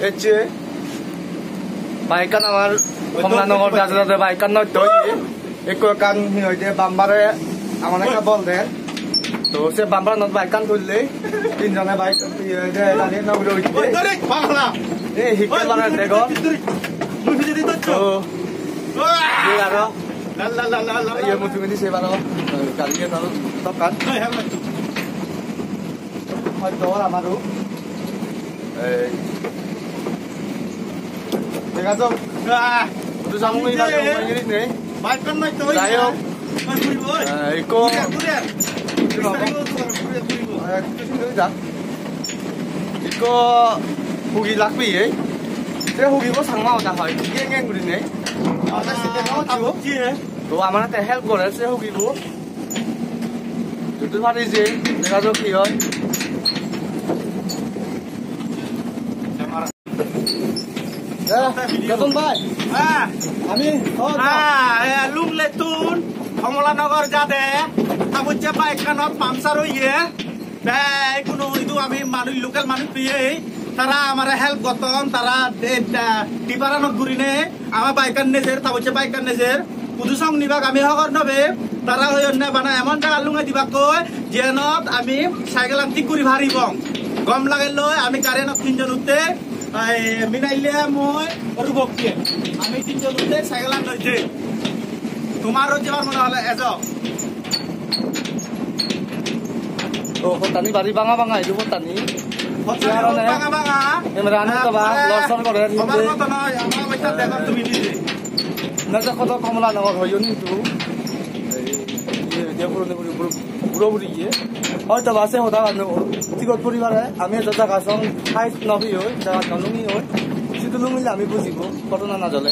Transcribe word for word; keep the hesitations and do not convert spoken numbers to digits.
Ecche bike an amar Kamalanagar jade jade bike an nosto oye. Ekko ekkan hi hoide bumper e amar ekka bol der. To se bumper anot bike an tulle tinjone bike hi hoide dani na uro utte. Oi, dore, pagla. E hikke bare dego. Mui pijedi dojjo. To ei aro. La, la, la, la, la. Iye mujungedi se baro. Gari e aro tokkan. Oi, helmet. Hoyto amaro. Ei. Dega jok. Ah. Udu samung ini lagi, ini nih. Bike kan naik tuh. Ayo. Mas, gue, gue. Eh, iko. Udah, udah. Ini apa? Udah, udah, udah. Eh, ini udah. Iko hugi lagbi, eh. Se hugi bo sangma hoda hoi. Iye ngen guri nei. Ada sih, ada sih. To amar te help gore se hugi bo. Jodi pari je, dega jok hi oi. Eh, Keton bhai. Ah. Ami, oh, ah, eh, Lunglettun, Kamalanagar jade, ta bujje bike kanot puncture oye. Te, kuno idu ami manuj, local manuj peye, tara amare help gotton, tara, eh, tipper anot gurine, ama bike an nejer, ta bujje bike an nejer. Hudu song nibak ami hobor no pei, tara hoyonne bana emon jaga lungai dibakkoi, jiyanot ami cycle an thik guri paribong. Gom lagelloi ami gari anot tinjon utte, ai, Minaille, mui, Rubok diye. Ami tinjon utte cycle an loi jei. Tomar oi jebar mone hole ejo. O, pottani bari banga banga, idu pottani. Pottani banga banga. Emre ano to ba, lor sor gore, hobor hinde. Motto noi, ama oita degor tumi nije. Na, ja, hodo Kamalanagar hoyon hintu. Ei, iye, iye, puroni puri, puro, puro puri iye. Hoyto ba se hoda ano, tigot puri pare, ami ejo jaga song, hais no piyoi, jaga song lungiyoi. Sidu lungile ami bujibo, ghotona na jole.